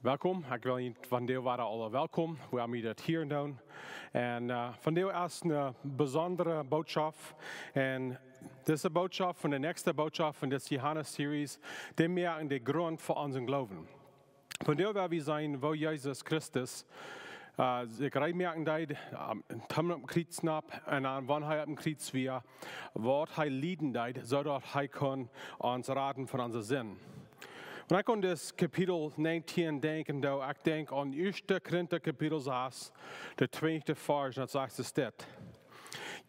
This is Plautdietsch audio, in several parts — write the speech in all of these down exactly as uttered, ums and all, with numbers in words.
Welkom, ekj well junt vondoag wada aule welkom, wua wie daut hia doonen. Un äh, vondoag es eene besondre Botschaft. Un dise Botschaft un de näakjste Botschaft von dise Johanes-Series, dee moaken dän Grunt fa onsen Gloowen. Vondoag woa wie seenen, woo Jesus Christus äh, sikj reed moaken deed, ähm, toom opp dän Kjriez nopp, un dan, wan hee opp dän Kjriez wia, waut hee lieden deed, soo daut hee kunn ons raden von onse Sind. Wan ekj aun dit Kapitel näajentieen denkj, dan ekj denkj aun ieeschte Korinta Kapitel sas, de twinjde Varsch, un daut sajcht dit: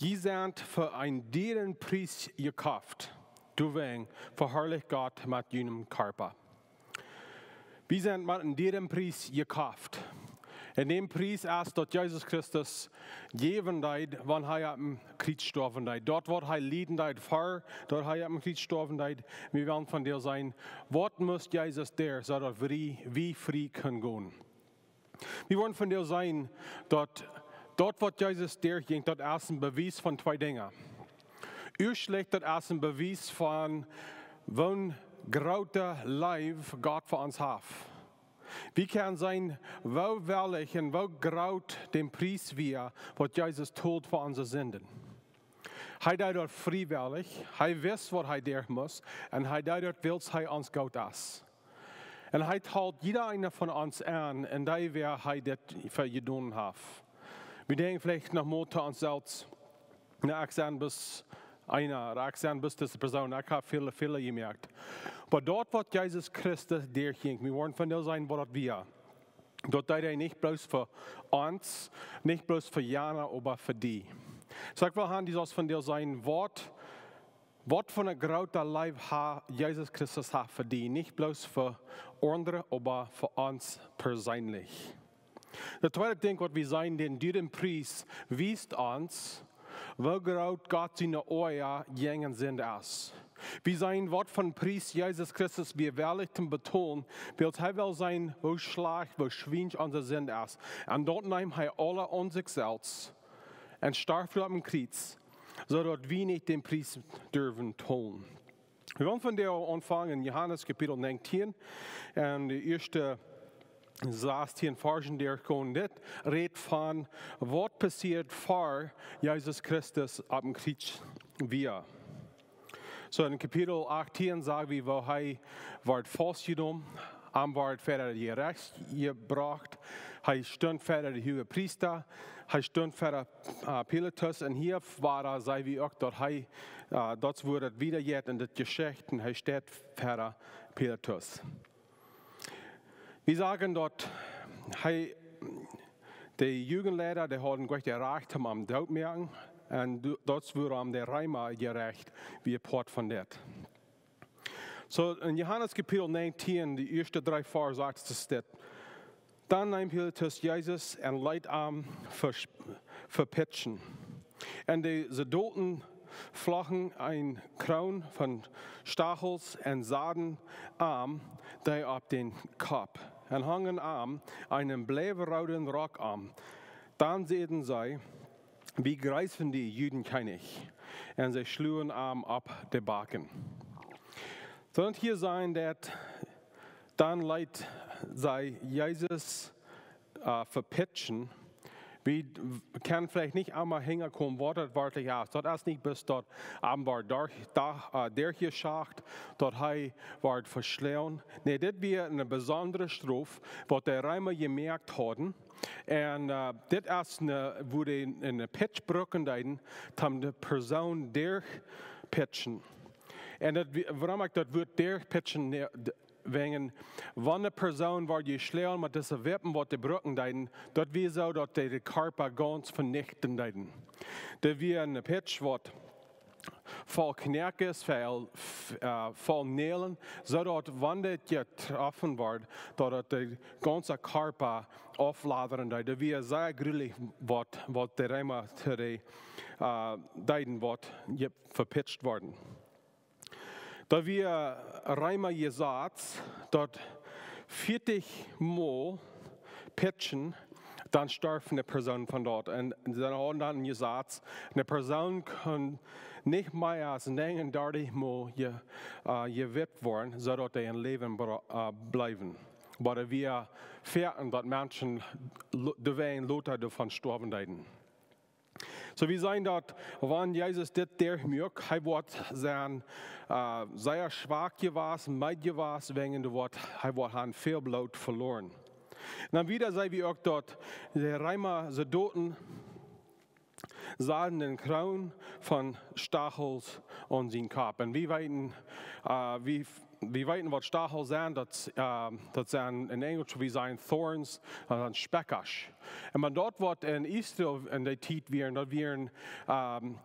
Jie sent fa een dieren Pries jekoft, doawäajen veharlicht Gott met jun Kjarpa. Wie sent met een dieren Pries jekoft. Un dän Pries es daut Jesus Christus jäwen deed, wan hee opp dän Kjriez stoawen deed. Daut waut hee lieden deed ver, daut hee opp dän Kjriez stoawen deed, wie wellen vondoag seenen, waut must Jesus derch, soo daut wie, wie frie kunnen gonen. Wie woaren vondoag seenen, daut, daut waut Jesus derchjinkj, daut es een Bewies von twee Dinja. Ieeschtlich, daut es een Bewies von woo eene groote Leew Gott fa ons haft. Wie kjennen seenen, woo wellich un woo groot dän Pries wia, waut Jesus told fa onse Sinden. Hee deed daut friewellich, hee wist waut hee derch must, un hee deed daut wiels hee ons goot es. Un hee told jieda eena von ons aun, un dee wäa hee dit fa jedonen haft. Wie denkjen veleicht noch mol to ons selfst: Na, ekj sie bloos eena, ooda ekj sie bloos dise Persoon, ekj hab väle, väle jemoakt. Oba daut waut Jesus Christus derchjinkj, wie woaren vondoag seenen, waut daut wia. Daut deed hee nich bloos fa ons, nich bloos fa jana, oba fa die. Soo ekj well han, dee sust vondoag seenen, waut, waut fa eene groote Leew ha-, Jesus Christus haft fa die, nich bloos fa aundre, oba fa ons perseenlich. Daut tweede Dinkj waut wie seenen, dän dieren Pries wiest ons, woo groot Gott siene Oaja jäajen Sind es. Wie seenen, waut fa een Pries Jesus Christus wia wellich to betolen, wiels hee well seenen, woo schlajcht, woo schwiensch onse Sind es. Un daut neem hee aula aun sikj selfst un storf opp dän Kjriez, soo daut wie nich dän Pries durwen tolen. Wie wellen vondoag aunfangen en Johanes Kapitel näajentieen, un de ieeschte sastieen Varschen derchgonen. Dit rät von waut passieed ver Jesus Christus opp dän Kjriez wia. Soo en Kapitel achtieen sag wie, woo hee wort faustjenomen, am wort ver daut Jerecht jebrocht, hee stunt ver dän Huagepriesta, hee stunt ver äh, Pilatus, un hia wieda seen wie uk, daut hee, äh, daut woat wieda jeit en dit Jeschicht, un hee steit ver Pilatus. Wie sagen, daut hee, de Jugendleida, dee hauden goot Rajcht, am doot moaken, un du-, daut wia aun de Reema jerecht, wia Poat von dit. Soo en Johanes Kapitel näajentieen, de ieeschte dree Varsch sajcht et dit: Dan neem Pilatus Jesus un leet am ver-, vepitschen. Un de Soldoten flochten eene Kroon von Stachels un saden am dee opp dän Kopp un hongen am eenen bleiwrooden Rock aun. Dan säden see: Wie jreessen die, Judenkjennich. Un see schluagen am opp de Backen. Soo, un hia sajcht daut, dan leet see Jesus äh, vepitschen. Wie kjennen veleicht nich emma hinjakomen, waut daut werkjlich es. Daut es nich bloos daut am wort derch, da, äh, derchjeschoagen, daut hee wort veschloagen. Nä, dit wia eene besondre Strof, waut de Reema jemoakt hauden. Un äh, dit es eene, woo dee eene Pitsch brucken deeden, om de Persoon derchpitschen. Un daut, wi-, wuarom ekj daut Wuat derchpitschen ne-, d-, wäajen, wan eene Persoon wort jeschloagen met dise Wippen, waut dee brucken deeden, daut wia soo, daut dee dän Kjarpa gaunz venichten deeden. Daut wia eene Pitsch, waut voll Knoakes, voll, f-, äh, voll Näajel, soo daut, wan dit jetroffen wort, daut daut de gaunze Kjarpa aufladren deed. Daut wia sea grulich, waut, waut de Reema to dee, äh, deeden, waut je-, vepitscht worden. Daut wia Reema Jesaz, daut vieetich mol pitschen, dan storf eene Persoon von daut. Un see hauden dan een Jesaz, eene Persoon kunn nich mea aus näajenendartich mol je-, äh, jewippt woaren, soo daut dee em Läwen bra-, äh, bleewen. Oba wie fieren daut Menschen lo- doawäajen lota doavon stoawen deeden. Soo wie seenen daut, wan Jesus dit derchmuak, hee woat sennen, äh, sea schwak jewast, meed jewast, wäajen doa woat, hee woat han väl Bloot veloaren. Un dan wieda seenen wie uk daut de Reema Soldoten saten eene Kroon von Stachels aun sienen Kopp. Un wie weeten, äh, wie, wie weeten waut Stachels sent, daut, äh, daut sent enn Enjelsch, wie sajen thorns, daut sent Spekasch. Un wan daut waut enn Israel enn dee Tiet wieren, daut wieren, ähm,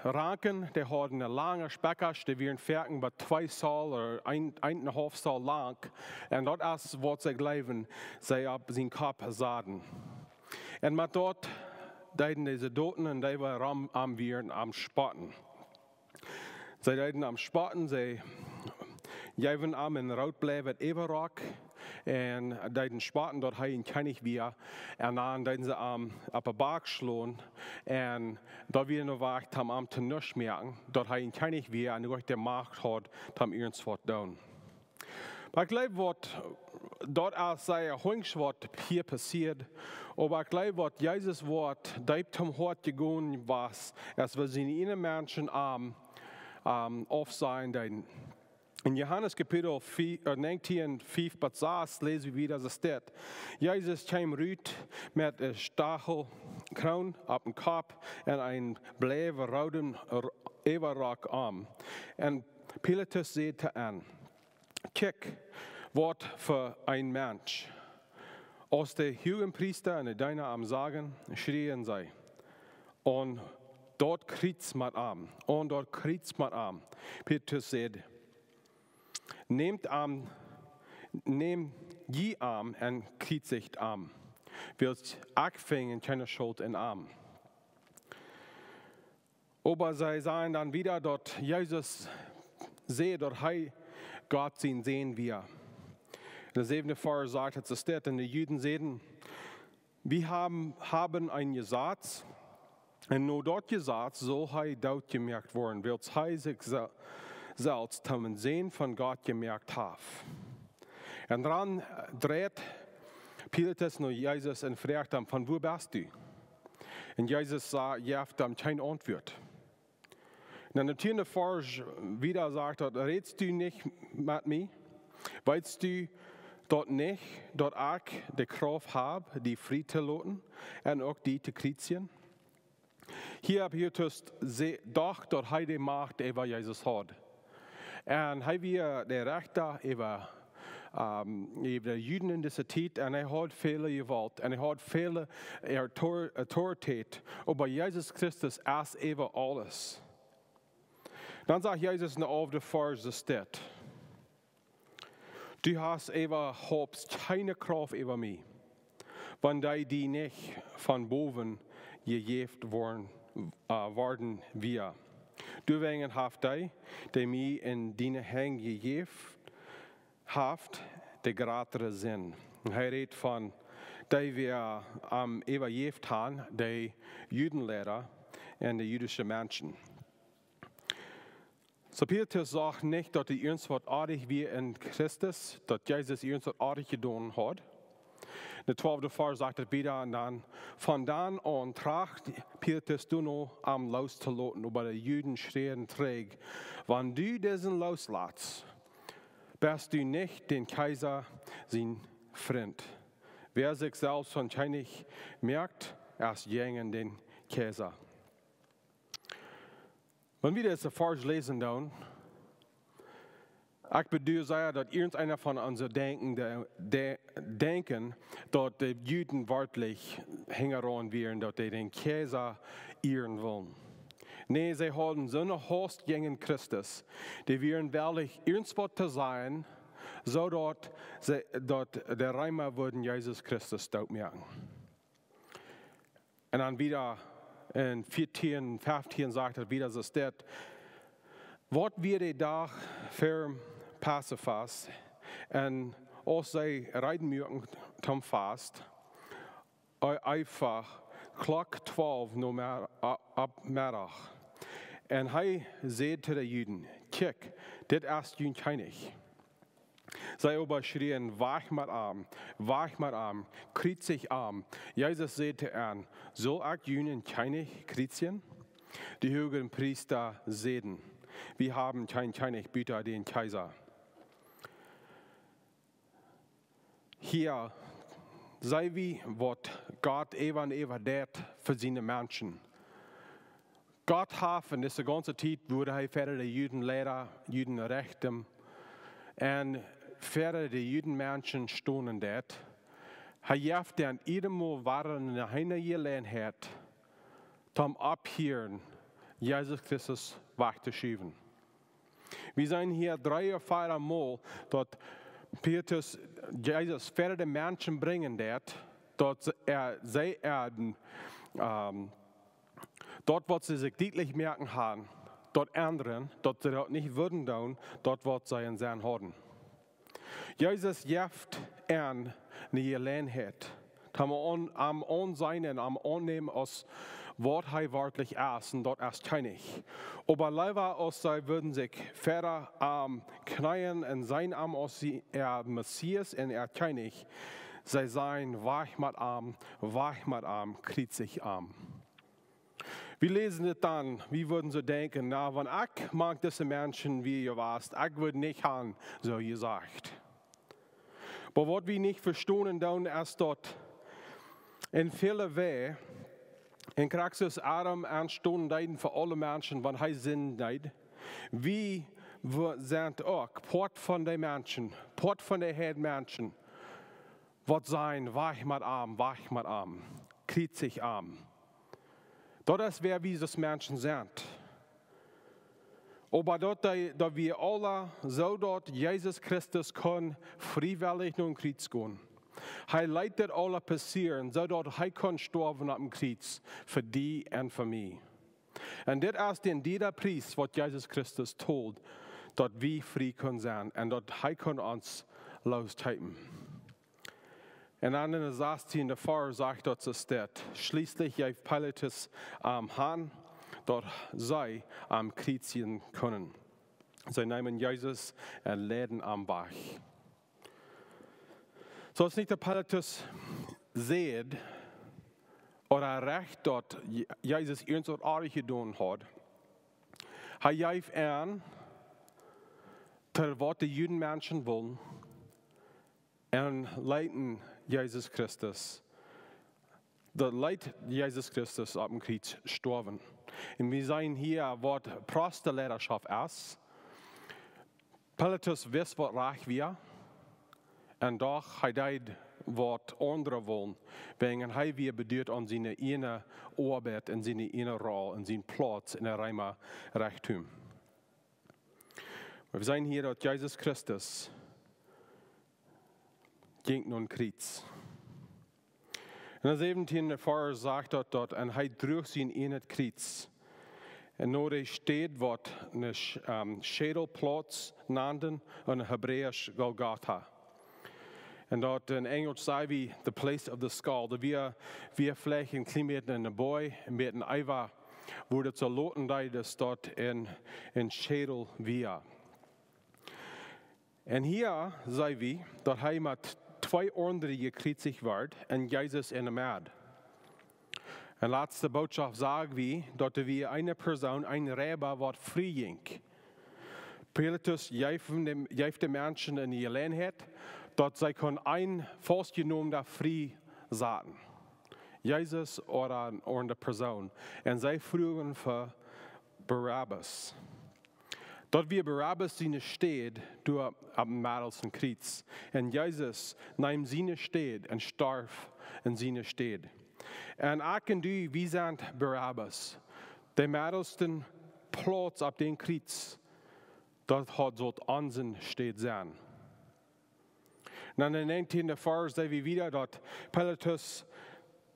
Ranken, dee hauden eene lange Spekasch, dee wieren foaken bie twee Zoll ooda een, eenenhaulf Zoll lang. Un daut es waut see jleewen, see opp sienen Kopp saten. Un met daut deeden dee Soldoten un dee waut rom am wieren am spotten. See deeden am spotten, see jeewen am een rootbleiwet Äwarock un deeden spotten daut hee een Kjennich wia. Un dan deeden see am opp de Bak schlonen un daut wia ne Wajch toom am to nuscht moaken, daut hee een Kjennich wia un uk de Macht haud toom irjent waut doonen. Oba ekj jleew waut daut es sea hunjsch waut hia passieet. Oba ekj jleew waut Jesus waut deep toom Hoat jegonen wia, aus wan siene ieejne Menschen am, am aufsajen deeden. Enn Johanes Kapitel vier, äh, negentien, fünf bat sas läsen wie daut et steit: Jesus kjeem rut met eene Stachelkroon opp dän Kopp un een bleiwet rooden R-, Äwarock aun. Un Pilatus säd to an: "Kjikj, waut fa een Mensch." Aus de Huagepriesta un de Deena am sagen, schrieen see: "Aun daut Kjriez met am, aun daut Kjriez met am." Pilatus säd: "Nämt am, nämt jie am un kjriezicht am, wiels ekj finj kjeene Schult enn am." Oba see sajen dan wieda daut Jesus säd daut hee Gott sien Sän wia. Enn dän säwenden Varsch sajcht et, et steit, un de Juden säden: "Wie haben, haben een Jesaz, un no daut Jesaz saul hee dootjemoakt woaren, wiels hee sikj se-, selfst toom Sän von Gott jemoakt haft." Un dan, äh, dreit Pilatus no Jesus un froagt am: "Von wua best du?" Un Jesus sa-, jeft am kjeene Auntwuat. Un enn dän tieenden Varsch wieda sajcht et: "Rätst du nich met mie? Weetst du daut nich, daut ekj de Krauft hab, die frie to loten un uk die to kjriezijen?" Hia haft Pilatus see-, docht daut hee de Macht äwa Jesus haud. Un hee wia de Rechta äwa, ähm, äwa de Juden enn dise Tiet. Un hee haud väl Jewault. Un hee haud väl Autor-, Autoritäten. Oba Jesus Christus es äwa aules. Dan sajcht Jesus enn dän alften Varsch dit: "Du hast äwahaupt kjeene Krauft äwa mie, wan dee die nich von bowen jejäft worden, äh, worden wia. Doawäajen haft dee, dee mie enn diene Henj jejäft haft, de jratre Sind." Un hee rät von dee, waut am äwajejäft haud, de Judenleida un de jüdische Menschen. Soo Pilatus sach nich, daut hee irjent waut oajch wia enn Christus, daut Jesus irjent waut oajch jedonen haud. Dän twalften Varsch sajcht et wieda: "Un dan, von dan aun tracht Pilatus doano, am looss to loten, oba de Juden schrieen trigj: 'Wan du disen looslatst, best du nich dän Kjeisa sien Frint. Wäa sikj selfst toom Kjennich moakt, es jäajen dän Kjeisa.'" Wan wie disen Varsch läsen dan, ekj bedauer sea, daut irjent eena von ons denkjen, de, de, denkjen, daut de Juden werkjlich hinjaraun wieren, daut dee dän Kjeisa ieren wullen. Nä, see hauden soone Haus jäajen Christus, dee wieren wellich irjent waut to sajen, soo daut see, daut de Reema wudden Jesus Christus dootmoaken. Un dan wieda enn vieetieen, feftieen sajcht et wieda soo: "Waut wia de Dach ver Passafast, un aus see reed muaken toom Fast, e-, eefach Klock twalf no Mer-, a-, opp Meddach. Un hee säd to de Juden: 'Kjikj, dit es jun Kjennich.' See oba schrieen: "Wajch met am, wajch met am, kjriezicht am." Jesus säd to an: "Sull ekj junt een Kjennich kjriezijen?" De Huagepriesta säden: "Wie haben kjeen Kjennich buta dän Kjeisa." Hia see wie, waut Gott äwa un äwa deit fa siene Menschen. Gott haft en dise gaunze Tiet, wua hee ver de Juden leida, Juden rechten, un ver de Juden Menschen stonen deit, hee jeft an jiedemol wada eene Jeläajenheit, toom opphieren, Jesus Christus wajch to schuwen. Wie seenen hia dree ooda vea Mol, daut Pilatus Jesus ver de Menschen brinjen deit, daut see, ä, see, ä, ähm, daut, waut see sikj dietlich moaken hauden, daut endren, daut see daut nich wudden doonen, daut, waut see en Senn hauden. Jesus jeft an eene Jeläajenheit, toom am aun-, am aunseenen un am aunnämen aus waut hee werkjlich es, un daut es Kjennich. Oba leewa aus see wudden sikj ver am kjneeen un seenen am aus äa Messias un äa Kjennich, see sajen: "Wajch met am, wajch met am, kjriezicht am." Wie läsen dit dan, wie wudden soo denkjen: "Na, wan ekj mank dise Menschen wia jewast, ekj wudd nich han soo jesajcht." Oba waut wie nich vestonen doonen, es daut en väle Wäaj, en Christus Adam aunstonen deed fa aule Menschen, wan hee Sind deed, wie, wie sent uk Poat von de Menschen, Poat von de Heiden Menschen, waut sajen: "Wajch met am, wajch met am, kjriezicht am." Daut es, wäa wie aus Menschen sent. Oba daut, daut wie aula, soo daut Jesus Christus kunn friewellich nom Kjriez gonen. Hee leet dit aula passieren, soo daut hee kunn stoawen opp een Kjriez fa die un fa mie. Un dit es dän dieren Pries, waut Jesus Christus told, daut wie frie kunnen sennen un daut hee kunn ons loskjeepen. Un dan en de sastieende Varsch sajcht daut soo steit: "Schlieslich jeef Pilatus am han, daut see am kjriezijen kunnen." See neemen Jesus un leiden am wajch. Soo aus nich de Pilatus säd, ooda recht daut Je-, Jesus irjent waut oajch jedonen haud. Hee jeef an, to waut de Juden Menschen wullen, un leeten Jesus Christus, daut leet Jesus Christus opp een Kjriez stoawen. Un wie seenen hia, waut Priestaleidarschoft es. Pilatus wist, waut rajcht wia, un doch hee deed, waut aundre wullen, wäajen hee wia beduat aun siene ieejne Oabeit un siene ieejne Roll un sien Plauz en de Reema Rechtum. Wie seenen hia, daut Jesus Christus jinkj nom Kjriez. En de säwentieende Varsch sajcht daut, daut: "Un hee druach sien ieejnet Kjriez." Un no de Städ, waut een Sch-, ähm, Schädelplauz nanden, un Hebräisch Golgotha. Un daut en Enjelsch saj wie the place of the skull. Daut wia, wia veleicht een kjlien bät en de Boaj, een bät en Eva, wua daut soo loten deed, daut daut een, een Schädel wia. Un hia seenen wie, daut hee met twee aundre jekjriezicht wort un Jesus en de Medd. En latste Bootschoft sag wie, daut doa wia eene Persoon, een Reiba, waut frie jinkj. Pilatus jeef de, jeef de Menschen eene Jeläajenheit, daut see kunnen een Faustjenomna frie saten. Jesus ooda eene aundre Persoon. Un see fruagen fa Barabbas. Daut wia Barabbas siene Städ doa opp dän Meddelsten Kjriez. Un Jesus neem siene Städ un storf en siene Städ. Un ekj un du, wie sent Barabbas. De Meddelsten Plauz opp dän Kjriez, daut haud sult onse Städ sennen. Un en de näajentieende Varsch seenen wie wada, daut Pilatus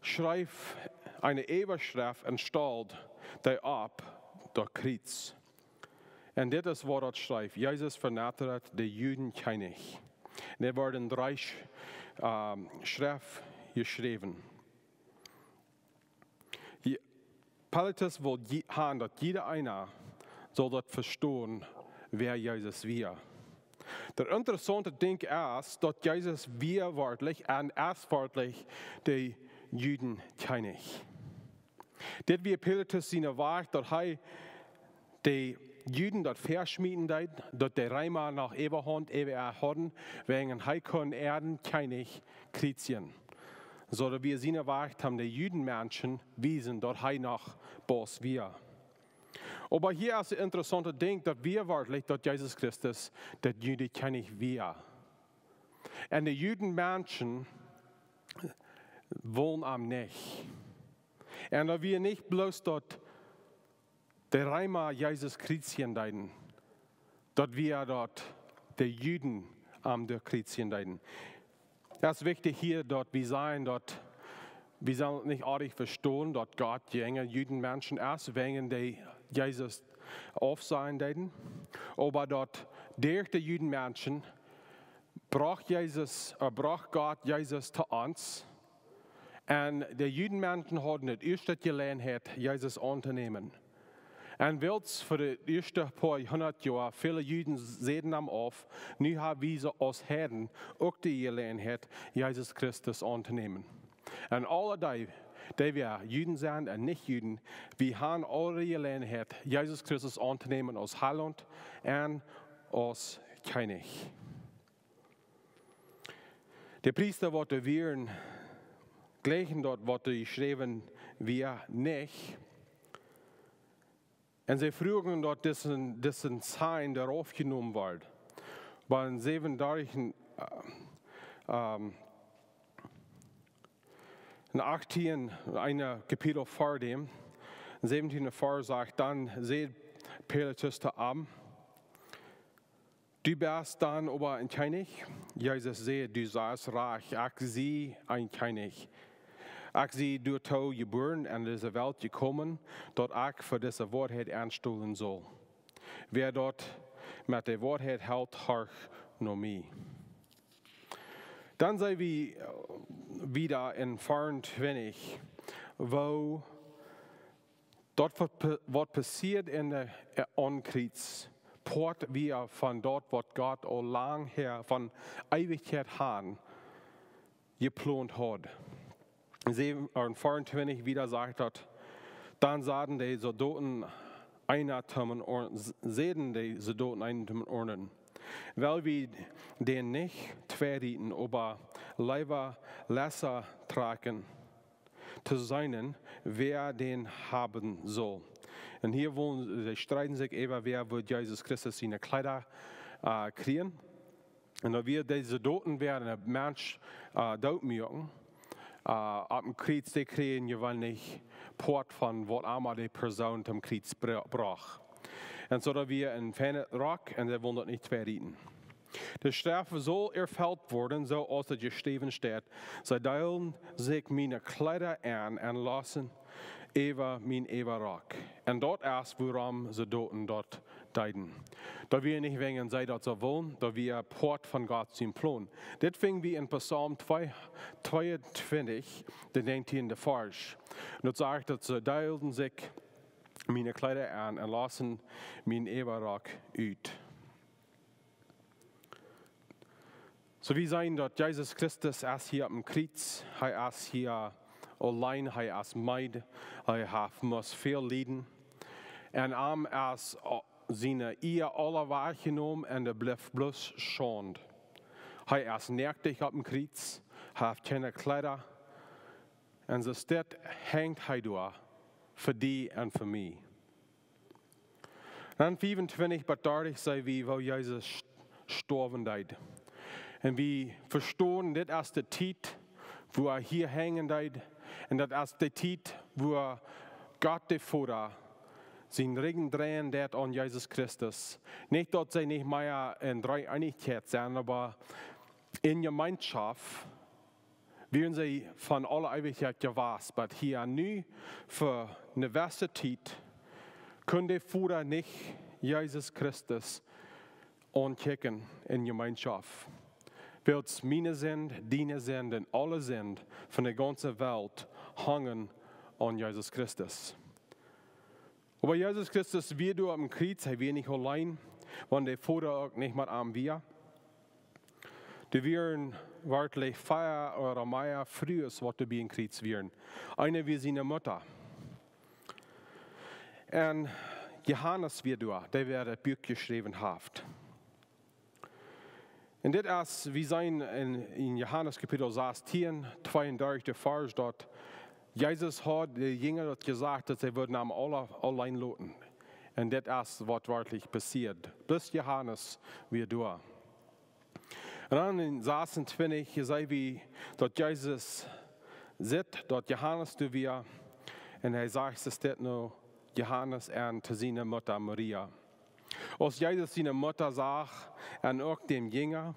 schreef eene Äwaschreft un stald dee opp daut Kjriez. Un dit es, waut daut schreef: "Jesus von Nazaret, de Juden Kjennich." Un et worden dree Sch-, ähm, Schreft jeschräwen. Je-, Pilatus wull je-, han, daut jieda eena sull daut vestonen, wäa Jesus wia. Daut interessaunte Dinkj es, daut Jesus wia werkjlich un es werkjlich de Juden Kjennich. Dit wia Pilatus sien Wajch, daut hee de Juden daut väaschmieten deed, daut de Reema noch Äwahaunt äwa an hauden, wäajen hee kunn äaren Kjennich kjriezjen. Soo daut wia sien Wajch, om de Judenmenschen wiesen, daut hee noch Bauss wia. Oba hia es daut interessaunte Dinkj, daut wia werkjlich, daut Jesus Christus de Juden Kjennich wia. Un de Judenmenschen wullen am nich. Un daut wia nich bloos, daut de Reema Jesus kjriezjen deeden, daut wia, daut de Juden am doa kjriezjen deeden. Daut es wichtich hia, daut wie sajen, daut wie sellen nich oajch vestonen, daut Gott jäajen Judenmenschen es, wäajen dee Jesus aufsajen deeden. Oba daut derch de Judenmenschen brocht Jesus, äh, brocht Gott Jesus to ons. Un de Judenmenschen hauden de ieeschte Jeläajenheit, Jesus auntonämen. Un wiels fa de ieeschte poa hundat Joa väle Juden säden am auf, nu hab wie soo aus Heiden uk de Jeläajenheit, Jesus Christus auntonämen. Un aule dee, dee wie Juden sent un nich Juden, wie haben aule de Jeläajenheit, Jesus Christus auntonämen aus Heilaunt un aus Kjennich. De Priesta, waut doa wieren, jlikjten daut, waut doa jeschräwen wia, nich. Un see fruagen, daut disen, disen Sign doarauf jenomen wort. Oba en säwenundartich, äh, ähm, en achtieen, een Kapitel ver däm, säwentieen ver sajcht: Dan säd Pilatus to am: Du best dan oba een Kjennich? Jesus säd: Du sajchst rajcht, ekj sie een Kjennich. Ekj sie doatoo jebuaren un en dise Welt jekomen, daut ekj fa dise Woarheit enstonen saul. Wäa daut met de Woarheit helt, horcht no mie. Dan seen wie, äh, wieda en veeruntwintich, woo daut, waut pa-, waut passieed en de, äh, aum Kjriez, Poat wia von daut, waut Gott aul lang häa, von Eewichkjeit aun, jeplont haud. Säwen, äh, veeruntwintich wieda sajcht daut: Dan säden de Soldoten eena toom aundren, s-, säden de Soldoten eena toom aundren: Well wie dän nich tweirieten, oba leewa lesa trakjen, to seenen, wäa dän haben saul. Un hia wullen see, streeden sikj äwa, wäa wudd Jesus Christus siene Kjleeda, äh, kjrieen. Un daut wia, dee Soldoten, wäa een Mensch, äh, dootmoaken, äh, opp een Kjriez, dee kjrieejen jeweenlich Poat von waut emma de Persoon toom Kjriez bro-, brocht. Un soo daut wia een feinet Rock un dee wullen daut nich tweirieten. De Strof saul erfelt woaren, soo aus daut jeschräwen steit: See deelden sikj miene Kjleeda en un lossen äwa mien Äwarock. Un daut es wuarom Soldoten daut deeden. Daut wia nich wäajen see daut soo wullen, daut wia Poat von Gott sien Plon. Dit finj wie en Psalm twee, tweeuntwintich, de näajentieende Varsch. Un daut sajcht, daut see deelden sikj miene Kjleeda en un lossen mien Äwarock ut. Soo, wie seenen daut Jesus Christus es hia opp een Kjriez, hee es hia auleen, hee es meed, hee haft, must väl lieden. Un am es, äh, siene Iea aula wajchjenomen un doa blift bloos Schaund. Hee es noakt opp een Kjriez, hee haft kjeene Kjleeda. Un soo steit, henjt hee doa fa die un fa mie. Dan fiewuntwintich bat dartich seenen wie, woo Jesus st-, stoawen deed. Un wie vestonen, dit es de Tiet, wua hee hia henjen deed. Un daut es de Tiet, wua Gott de Voda sienen Rigjen dreien deed aun Jesus Christus. Nich daut see nich mea en Dreeeenichkjeit sent, oba en Jemeenschoft wieren see von aule Eewichkjeit jewast, oba hia nu fa eene jewesse Tiet kunn de Voda nich Jesus Christus aunkjikjen en Jemeenschoft. Wiels miene Sind, diene Sind un aule Sind von de gaunze Welt hungen aun Jesus Christus. Oba Jesus Christus wia doa opp een Kjriez, hee wia nich auleen, wan de Voda uk nich met am wia. Doa wieren werkjlich vea ooda mea Frues, waut doa bie een Kjriez wieren. Eene wia siene Mutta. Un Johanes wia doa, dee wäa daut Buak jeschräwen haft. Un dit es, wie seenen en, en Johanes Kapitel sastieen, tweeundartich, de Varsch, daut Jesus haud de Jinja daut jesajcht, daut see wudden am aule auleen loten. Un dit es, waut werkjlich passieed. Bloos Johanes wia doa. Un dan en sasuntwintich seenen wie, daut Jesus sitt, daut Johanes doa wia, un hee sajcht, see steit no Johanes un to siene Mutta Maria. Aus Jesus siene Mutta sach un uk däm Jinja,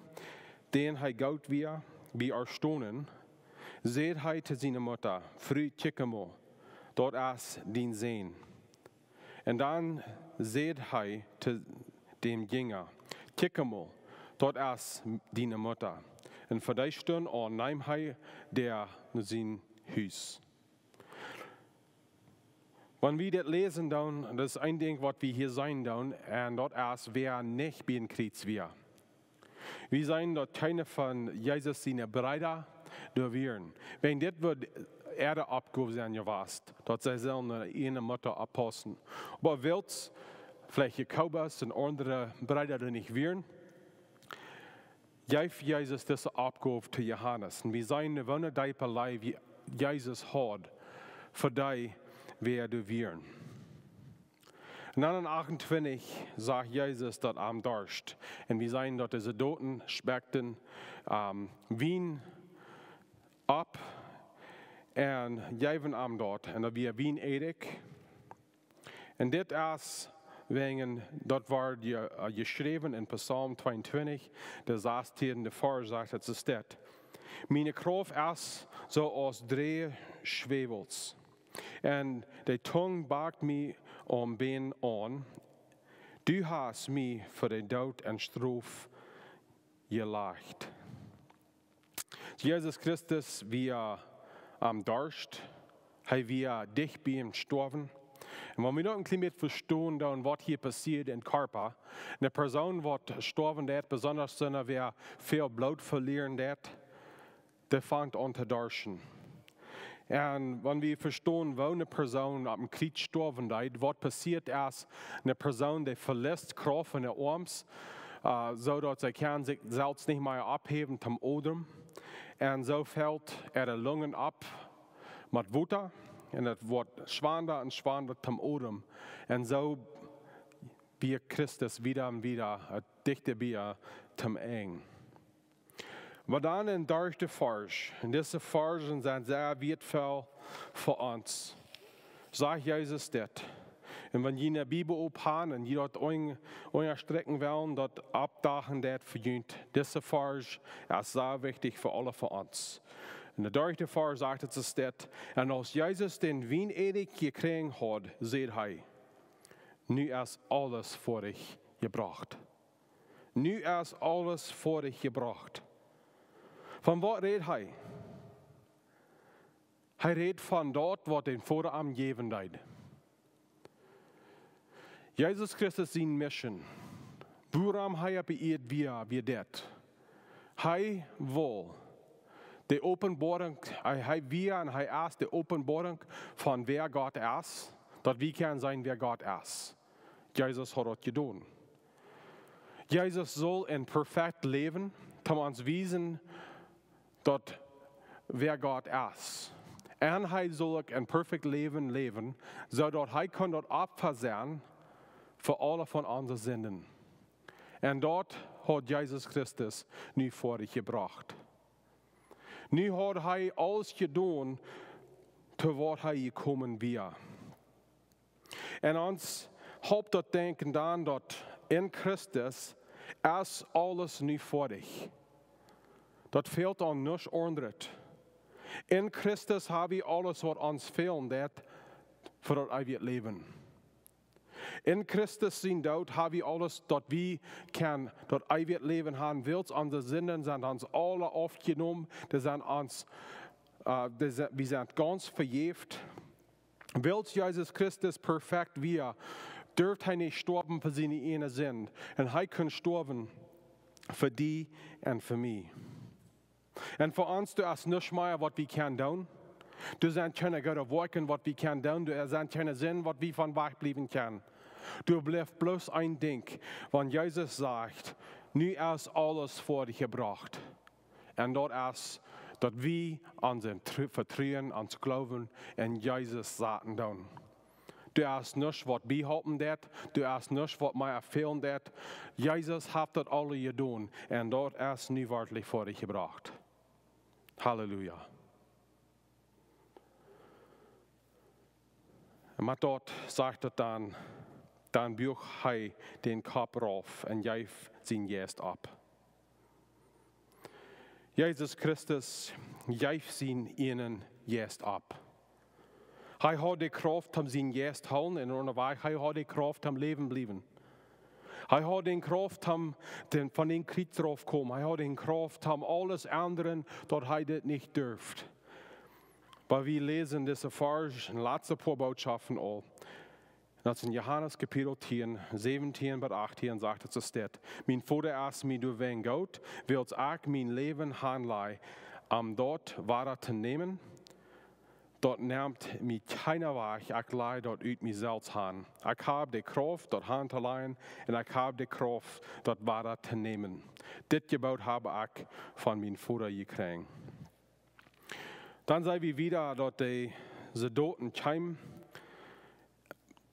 dän hee goot wia, bie ar stonen, säd hee to siene Mutta: "Fru, kjikj emol, daut es dien Sän." Un dan säd hee to däm Jinja: "Kjikj emol, daut es diene Mutta." Un von dee Stund aun neem hee dee no sien Hus. Wan wie dit läsen, dan, daut es een Dinkj, waut wie hia seenen, dan, un daut es, wäa nich bie een Kjriez wia. Wie seenen, daut kjeene von Jesus siene Breeda doa wieren. Wan dit wudd äare Oppgow sennen jewast, daut see sullen äare Mutta oppaussen. Oba wiels veleicht Jakobus un aundre Breeda doa nich wieren, jeef Jesus dise Oppgow to Johanes. Un wie seenen, woo ne deepe Leew Je-, Jesus haud fa dee, wäa doa wieren. Un dan en acht un twintich sajcht Jesus, daut am darscht. Un wie seenen, daut dise Doten spekjten, ähm, Wien opp un jeewen am daut. Un daut wia Wienedikj. Un dit es wäajen daut wort je-, äh, jeschräwen en Psalm tweeuntwintich, de sastiende Varsch, sajcht et, soo steit: "Miene Krauft es soo aus dree Schwäwels, un de Tung backt mie aum Bän aun. Du hast mie fa dän Doot un Strof jelajcht." Jesus Christus wia am Darscht, hee wia dicht bie am Stoawen. Un wan wie noch een kjlien bät vestonen, dan waut hia passieet em Kjarpa. Eene Persoon, waut stoawen deit, besonda soone, wäa väl Bloot velieren deit, dee fangt aun to darschten. Un wan wie vestonen, woo eene Persoon opp een Kjriez stoawen deed, waut passieet es, eene Persoon, dee veliet Krauft en de Oarms, äh, soo daut see kaun sikj selfst nich mea opphäwen toom Odem. Un soo felt äare Lungen opp met Wota, un et woat schwanda un schwanda toom Odem. Un soo wia Christus wieda un wieda, äh, dichta bie toom Enj. Oba dan en dartje Varsch, un dise Varschen sent sea wieetvoll fa ons, sajcht Jesus dit. Un wan jie ne Bibel opp han un jie daut un-, unjastrikjen wellen, daut oppdachen deit fa junt, dise Varsch es sea wichtich fa aule von ons. En de dartje Varsch sajcht et, soo steit: "Un aus Jesus dän Wienedikj jekjräajen haud, säd hee: Nu es aules foadich jebrocht." Nu es aules foadich jebrocht. Von waut rät hee? Hee rät von daut, waut dän Voda am jäwen deed. Jesus Christus sien Mission, wuarom hee opp de Ieed wia, wia dit. Hee wull de Openboarunk, hee, hee wia un hee es de Openboarunk von wäa Gott es, daut wie kjennen seenen, wäa Gott es. Jesus haud daut jedonen. Jesus sull een perfekt Läwen, toom ons wiesen, daut wäa Gott es. Un hee sull uk een perfekt Läwen läwen, soo daut hee kunn daut Opfa sennen fa aule von onse Sinden. Un daut haud Jesus Christus nu foadich jebrocht. Nu haud hee aules jedonen, to waut hee jekomen wia. Un ons halpt daut denkjen dan, daut en Christus es aules nu foadich. Daut fält aun nuscht aundret. En Christus ha wie aules, waut ons fälen deit, fa daut eewje Läwen. En Christus sien Doot ha wie aules, daut wie kjennen daut eewje Läwen han, wiels onse Sinden sent ons aula aufjenomen, dee sent ons, äh, dee se-, wie sent gaunz vejäft. Wiels Jesus Christus perfekt wia, durft hee nich stoawen fa siene eene Sind. Un hee kunn stoawen fa die un fa mie. Un fa ons, doa es nuscht mea waut wie kjennen doonen. Doa sent kjeene goode Woakjen waut wie kjennen doonen. Doa sent kjeene Sind waut wie von wajch bliewen kjennen. Doa blift bloos een Dinkj, wan Jesus sajcht: "Nu es aules foadich jebrocht." Un daut es, daut wie ons Tru-, Vetruen, ons Gloowen en Jesus saten doonen. Doa es nuscht waut biehalpen deit, doa es nuscht waut mea fälen deit. Jesus haft daut aule jedonen un daut es nu werkjlich foadich jebrocht. Halleluja. Un met daut sajcht daut dan, dan buach hee dän Kopp rauf un jeef sienen Jeist opp. Jesus Christus jeef sienen ieejnen Jeist opp. Hee haud de Krauft om sienen Jeist hoolen un unjawäajes, hee haud de Krauft om läwen bliewen. Hee haud de Krauft om dän, von dän Kjriez rauf komen. Hee haud de Krauft om aules endren, daut hee dit nich durft. Oba wie läsen dise Varsch en latste poa Bootschoften aul. Daut es en Johanes Kapitel tieen, säwentieen bat achttieen, sajcht et soo: "Mien Voda es mie doawäajen goot, wiels ekj mien Läwen hanlaj, om daut wada to nämen. Daut nemt mie kjeena wajch, ekj laj daut ut mie selfst han. Ekj hab de Krauft, daut han to lajen, un ekj hab de Krauft, daut wada to nämen. Dit Jeboot hab ekj von mien Voda jekjräajen." Dan see wie wieda, daut de Soldoten kjeemen,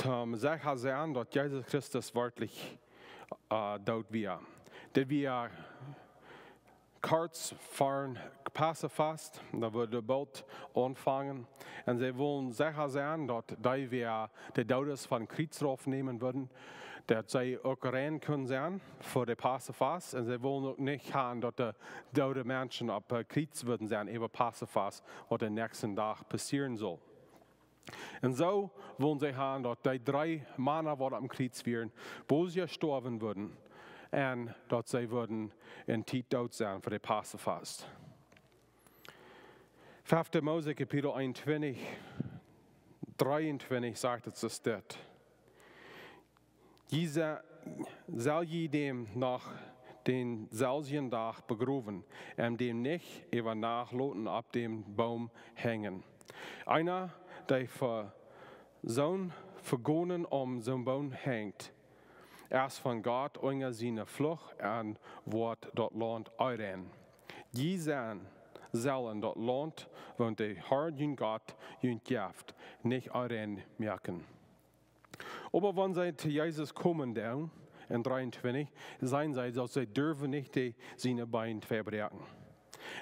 om secha sennen, daut Jesus Christus werkjlich, äh, doot wia. Dit wia kort ver Passafast, daut wudd boolt aunfangen. Un see wullen secha sennen, daut dee, wäa de Doodes vom Kjriez raufnämen wudden, daut see uk rein kunnen sennen fa de Passafast. Un see wullen uk nich han, daut de doode Menschen opp, äh, Kjriez wudden sennen äwa Passafast, waut dän näakjsten Dach passieren sull. Un soo wullen see han, daut dee dree Mana, waut oppem Kjriez wieren, bloos jestorwen wudden, un daut see wudden en Tiet doot sennen fa de Passafast. Fefte Mose Kapitel eenuntwintich, dreeuntwintich sajcht et soo: "Jie se-, sell jie däm noch dänselwjen Dach begrowen un däm nich äwa Nacht loten opp dän Boom henjen. Eena, dee fa soon Vegonen aum soon Boom henjt, es von Gott unja siene Fluch un woat daut Launt onrein. Jie sellen daut Launt, waut de Herr jun Gott junt jeft, nich onrein moaken." Oba wan see to Jesus komen dan, en dreeuntwintich, sajen see, daut see durwen nich de, siene Been vebräakjen.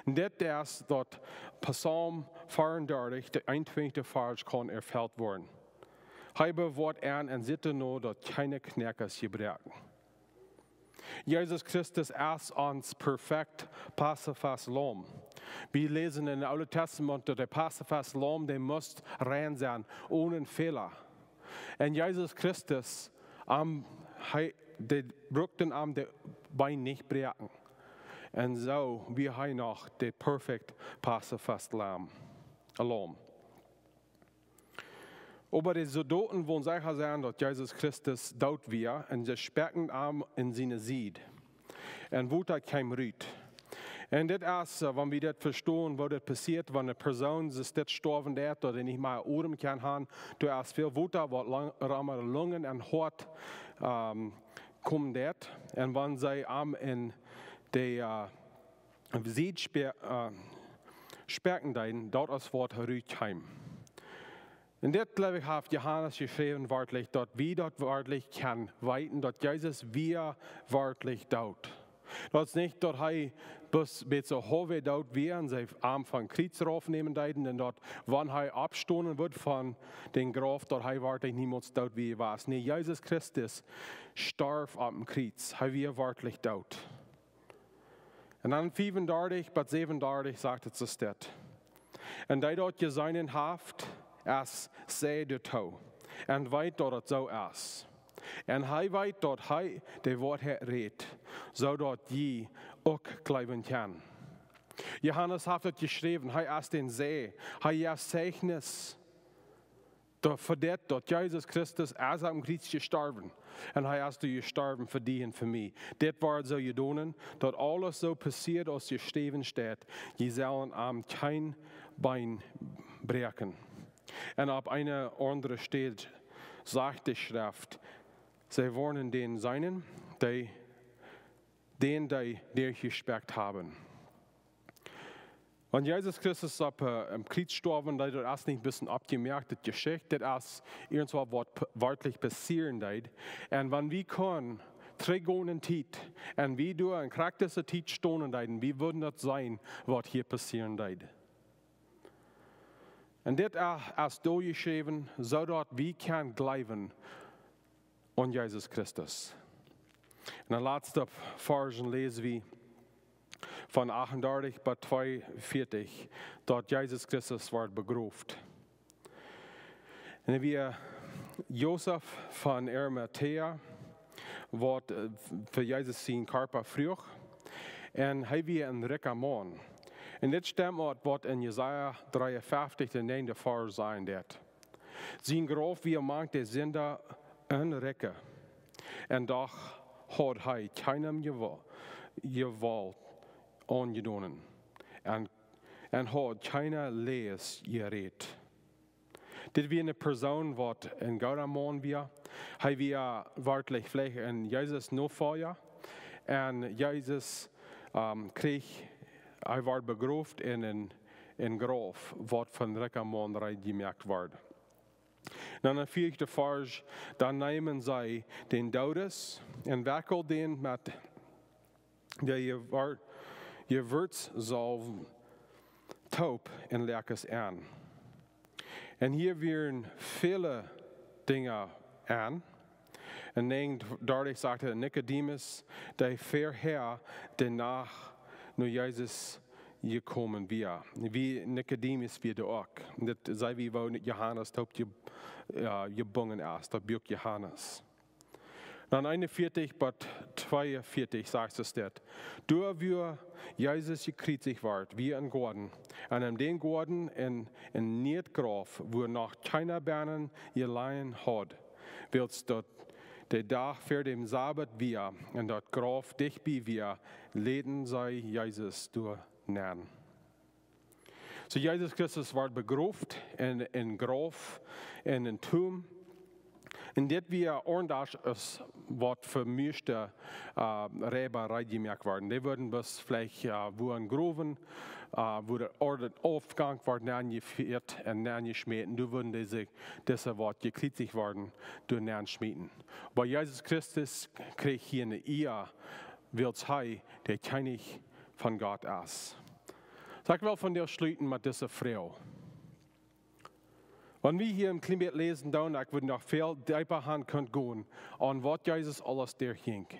Dit es daut Psalm veeaundartich, de eenuntwintichste Varsch kaun erfelt woaren: "Hee bewoat an un sitt no, daut kjeene Knoakes jebräakjen." Jesus Christus es ons perfekt Passafast Laum. Wie läsen em Oolen Tastament, daut de Passafast Laum, dee must rein sennen, onen Fäla. Un Jesus Christus, am, hee, dee bruckten am de Been nich bräakjen. Un soo wia hee noch de perfekt Passafast Laum. Laum. Oba de Soldoten wullen secha sennen, daut Jesus Christus doot wia, un see spekjten am en siene Sied. Un Wota kjeem rut. Un dit es, äh, wan wie daut vestonen, woo daut passieet, wan eene Persoon soo dit stoawen deit, daut hee nich mea Odem kaun han, doa es väl Wota, waut lang, rom de Lungen un Hoat, ähm, komen deit. Un wan see am en de, äh, Sied spe-, äh, spekjen deeden, daut es waut rut kjeem. Un dit, jleew ekj, haft Johanes jeschräwen, werkjlich, daut wie daut werkjlich kjennen weeten, daut Jesus wia werkjlich doot. Daut es nich, daut hee bloos bät soo haulf doot wia un see am vom Kjriez raufnämen deeden, un daut, wan hee oppstonen wudd von dän Grauf, daut hee werkjlich niemols doot wia. Nä, Jesus Christus storf oppem Kjriez. Hee wia werkjlich doot. Un dan fiewundartich bat säwundartich sajcht et soo dit: "Un dee daut jeseenen haft, es, sajcht doatoo un weet, daut et soo es. Un hee weet, daut hee de Woarheit rät, soo daut jie uk jleewen kjennen." Johanes haft et jeschräwen, hee es dän See, hee jeft Zeichnis. Daut, fa dit, daut Jesus Christus es aum Kjriez jestorwen. Un hee es doa jestorwen fa die un fa mie. Dit woat soo jedonen, daut aules soo passieet aus jeschräwen steit: Jie sellen am kjeen Been bräakjen. Un opp eene aundre Städ sajcht de Schreft: See woaren dän seenen, dee, dän dee derchjespikjat haben. Wan Jesus Christus opp, äh, aum Kjriez jestorwen es, daut es nich bloos een aufjemoaktet Jeschicht, daut es irjentwaut, waut p-, werkjlich passieren deed. Un wan wie kjennen trigjgonen en Tiet, un wie doa en krakjt dise Tiet stonen deeden, wie wudden daut seenen, waut hia passieren deed. Un dit, äh, es doa jeschräwen, soo daut wie kjennen jleewen aun Jesus Christus. En de latste Varschen läs wie von achtundartich bat tweeunvieetich, daut Jesus Christus woat begroft. Un hee wia Josef von Arimathäa, waut, äh, fa Jesus sien Kjarpa fruach. Un hee wia een rikja Maun. Un dit stemt met waut en Jesaja dreeunfeftich, de näajende Varsch, sajcht daut: Sien Grauf wia mank de Sinda un Rikje, un doch haud hee kjeenem Jewa-, Jewault aunjedonen, un, un haud kjeene Läajes jerät. Dit wia eene Persoon, waut een gooda Maun wia. Hee wia werkjlich veleicht een Jesus Nofolja. Un Jesus, ähm, kjrieech, hee woat begroft en een, een Grauf, waut von rikja Maun reed jemoakt wort. Dan de vieede Varsch: Dan neemen see dän Doodes un wekjelden dän met de Jewür-, Jewürzsalw toop un läajen am aun. Un hia wieren väle Dinja aun. Un näajenundartich sajcht et: Nikodemus, dee verhäa de Nacht no Jesus jekomen wia. Wia Nikodemus wia doa uk. Un dit saj wie, woo Johanes toop je-, äh, jebungen es, daut Buak Johanes. Dan eenunvieetich bat tweeunvieetich sajcht et dit: Doa wua Jesus jekjriezicht wort, wia een Goaden, un en dän Goaden een, een nieet Grauf, wua noch kjeena bennen jelegen haud, wiels daut de Dach ver däm Sabat wia, un daut Grauf dicht bie wia, läden see Jesus doa nenn. Soo, Jesus Christus wort begroft en, en Grauf, en een Tomb. Un dit wia aundasch aus waut fa mieeschte, äh, Jräwa reed jemoakt worden. Dee wudden bloos veleicht, äh, wua een Growen, äh, wua de Oaw aufjunk, wort nenjefieet un nenjeschmäten. Doa wudden dise, dise waut jekjriezicht worden, doa nenschmieten. Oba Jesus Christus kjrieech hia eene Ea, wiels hee de Kjennich von Gott es. Soo, ekj well vondoag schluten met dise Froag. Wan wie hia een kjlien bät läsen, dan, ekj wudd noch väl deepa gonen kjennen, aun waut Jesus aules derchjinkj.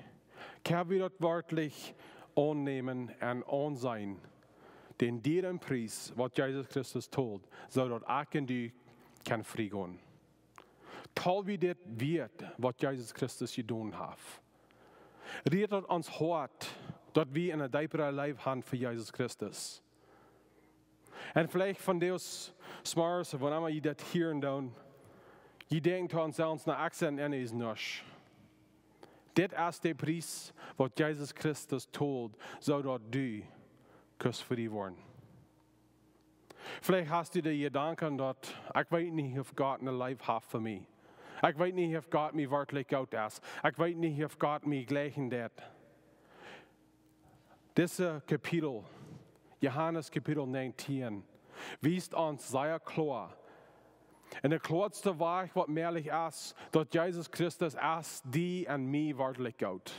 Kjenn wie daut werkjlich aunnämen un aunseenen, dän dieren Pries, waut Jesus Christus told, soo daut ekj un du kjennen frie gonen? Tol wie dit wieet, waut Jesus Christus jedonen haft? Rieet daut ons Hoat, daut wie een deepret Leew haben fa Jesus Christus? Un veleicht vondoag zemorjes, wan emma jie dit hieren doonen, jie denkjen to junt selfst: Na, ekj sie een Ennesen. Dit es de Pries, waut Jesus Christus told, soo daut du kaust frie woaren. Veleicht hast du de Jedanken daut: Ekj weet nich, auf Gott eene Leew haft fa mie. Ekj weet nich, auf Gott mie werkjlich goot es. Ekj weet nich, auf Gott mie jlikjen deit. Dise Kapitel, Johanes Kapitel näajentieen, wiest ons sea kloa, en de kloaste Wajch, waut mäajlich es, daut Jesus Christus es die un mie werkjlich goot.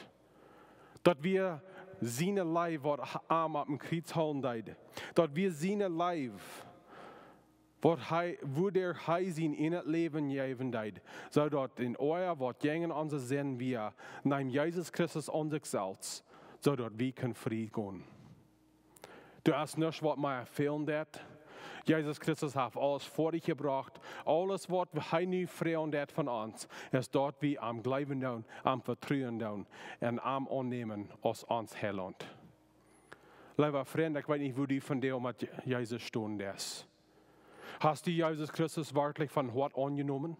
Daut wia siene Leew, waut am opp dän Kjriez hoolen deed. Daut wia siene Leew, waut hee, wua hee sien ieejnet Läwen jäwen deed, soo daut dee Oaw, waut jäajen onse Sind wia, neem Jesus Christus aun sikj selfst, soo daut wie kjennen frie gonen. Doa es nuscht, waut mea fälen deit. Jesus Christus haft aules foadich jebrocht. Aules, waut hee nu froagen deit von ons, es daut wie am jleewen doonen, am vetruen doonen un am aunnämen aus ons Heilaunt. Leewa Frint, ekj weet nich, wua du vondoag met Je-, Jesus stonen deist. Hast du Jesus Christus werkjlich von Hoat aunjenomen?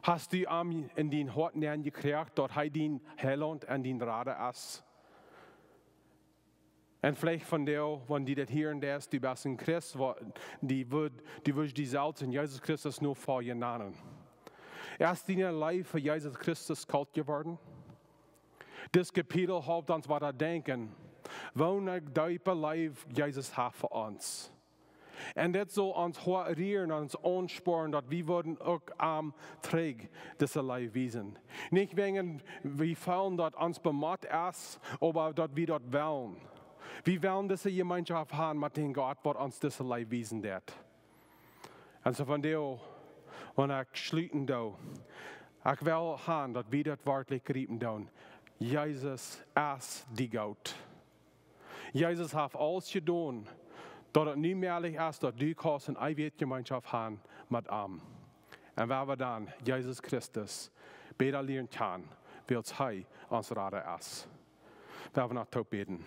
Hast du am en dien Hoat nenn jekjräajen, daut hee dien Heilaunt un dien Rada es? Un veleicht vondoag, wan du dit hieren deist, du best een Christ, du wurscht die selfst en Jesus Christus nofoljen nanen. Es diene Leew fa Jesus Christus kolt jeworden? Dit Kapitel halpt ons wada denkjen, woo ne deepe Leew Jesus haft fa ons. Un dit sull ons Hoat rieren, ons aunspornen, daut wie wudden uk am trigj dise Leew wiesen. Nich wäajen wie feelen, daut ons bemott es, oba daut wie daut wellen. Wie wellen dise Jemeenschoft han met dän Gott, waut ons dise Leew wiesen deit. Un soo vondoag, wan ekj schluten doo, ekj well han, daut wie daut werkjlich jriepen doonen. Jesus es die Gott. Jesus haft aules jedonen, daut et nu mäajlich es, daut du kaust ne eewje Jemeenschoft han met am. Un wan wie dan Jesus Christus bäta lieren kjanen, wiels hee ons Rada es. Wan wie noch toop bäden.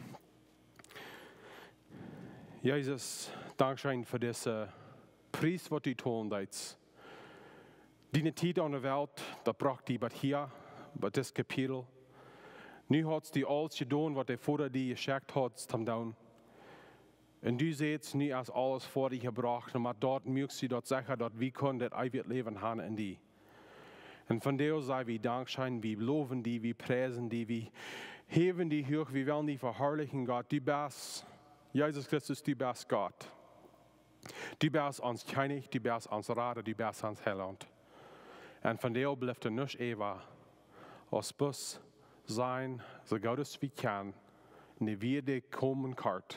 Jesus, dankscheen fa dise Pries, waut du betolen deetst. Diene Tiet aun de Welt, daut brocht die bat hia, bat dit Kapitel. Nu hast du aules jedonen, waut de Voda die jeschekjt haud toom doonen. Un du sajchst, nu es aules foadich jebrocht, un met daut muakst du daut secha, daut wie kjennen daut eewje Läwen han en die. Un vondoag saj wie dankscheen, wie lowen die, wie priesen die, wie häwen die huach, wie wellen die veharlichen, Gott. Du best, Jesus Christus, du best Gott. Du best ons Kjennich, du best ons Rada, du best ons Heilaunt. Un vondoag blift doa nuscht äwa, aus bloos sajen, soo goot aus wie kjennen, ne wieede komen kort,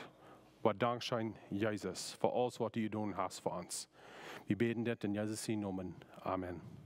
oba dankscheen, Jesus, fa aules, waut du jedonen hast fa ons. Wie bäden dit en Jesus sienen Nomen. Amen.